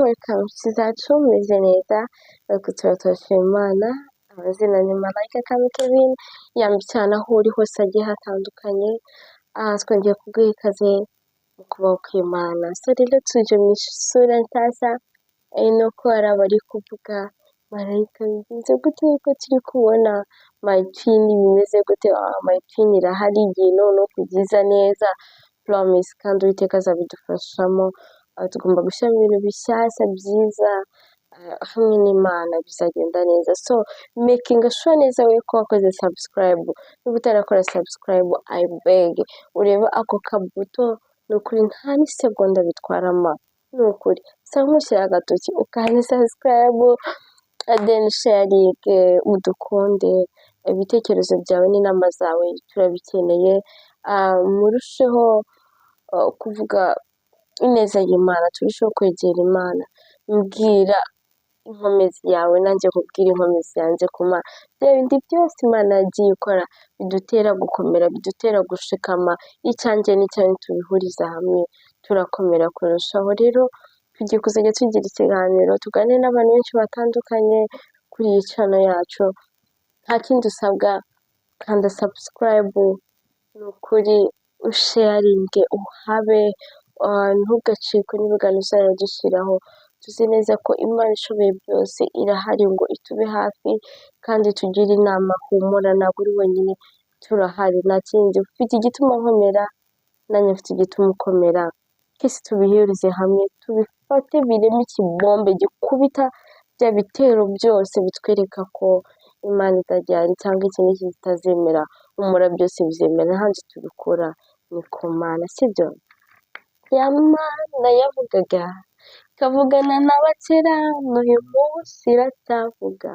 Welcome nshuti zacu, mumeze neza? Natwe tuba turashima Imana. Amazina ni Malayika Kami Kevin, yamba cyane aho uri hose hagiye hatandukanye. Aha twongeye kuguha ikaze mu kubaho kw'Imana. So rero tuje mu isura nshyashya, ari nuko hari abari kuvuga: "Malayika, bigenze gute ko turi kubona My Twin? Bimeze gute?" Ah, My Twin irahari, igihe noneho kugiza neza, promise, kandi Uwiteka azabidufashamo. Ah, tugomba gushyiramo ibintu bishyashya byiza, hamwe n'Imana bizagenda neza. So making sure neza we ko wakoze subscribe. Niba utarakora subscribe, I beg, urebe ako kabuto. Ni ukuri nta n'isegonda bitwarama, ni ukuri sa nkushyira agatoki ukanda subscribe, then sharing, udukunde. Ibitekerezo byawe n'inama zawe turabikeneye. Ah, murusheho kuvuga ineza y'Imana, turusheho kwegera Imana. Mbwira inkomezi yawe, nanjye nkubwire inkomezi yanjye ku Mana. Bya bindi byose Imana yagiye ikora bidutera gukomera, bidutera gushikama, icyanjye n'icyanyu tubihuriza hamwe turakomera kurushaho. Rero tugiye kuzajya tugira ikiganiro, tuganire n'abantu benshi batandukanye kuri iyi channel yacu. Nta kindi usabwa, kanda subscribe, ni ukuri, usharinge, uhabe, ntugacikwe n'ibiganiro tuzajya dushyiraho. Tuzi neza ko Imana ishoboye byose irahari ngo itube hafi kandi tugire inama. Humura, ntabwo uri wenyine, turahari. Nta kindi, ufite igituma nkomera, nanjye mfite igituma ukomera. Twese tubihurize hamwe, tubifate bireme ikibombe gikubita bya bitero byose bitwereka ko Imana itagihari cyangwa iki n'iki kitazemera. Humura, byose bizemera, ntahandi tubikura ni ku Mana, sibyo? Ya Mana yavugaga ikavugana n'abakera, n'uyu munsi iracyavuga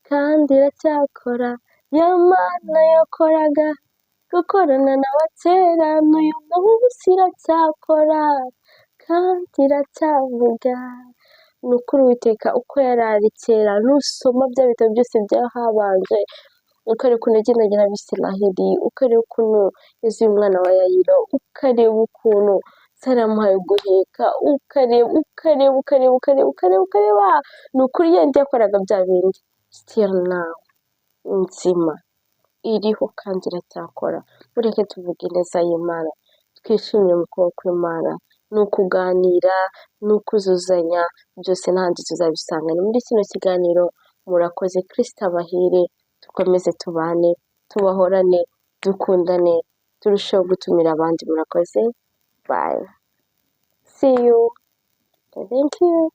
kandi iracyakora. Ya Mana yakoraga gukorana n'abakera, n'uyu munsi iracyakora kandi iracyavuga. Ni ukuri Uwiteka uko yari ari kera, nusoma bya bitabo byose byahabanje, ukareba ukuntu yagendanye n'Abisiraheli, ukareba ukuntu yazuye umwana wa Yayiro, ukareba ukuntu Sara yamuhaye guheka, ukareba, ukareba, ukareba, ukareba, ukareba, ukareba, ni ukuri yenda yakoraga bya bindi, still now nzima iriho kandi iracyakora. Mureke tuvuge ineza y'Imana, twishimire mu kuboko kw'Imana. Ni ukuganira, ni ukuzuzanya, byose n'ahandi tuzabisanga ni muri kino kiganiro. Murakoze, Kirisito abahire, dukomeze tubane, tubahorane, dukundane, turusheho gutumira abandi. Murakoze, bye, see you, thank you.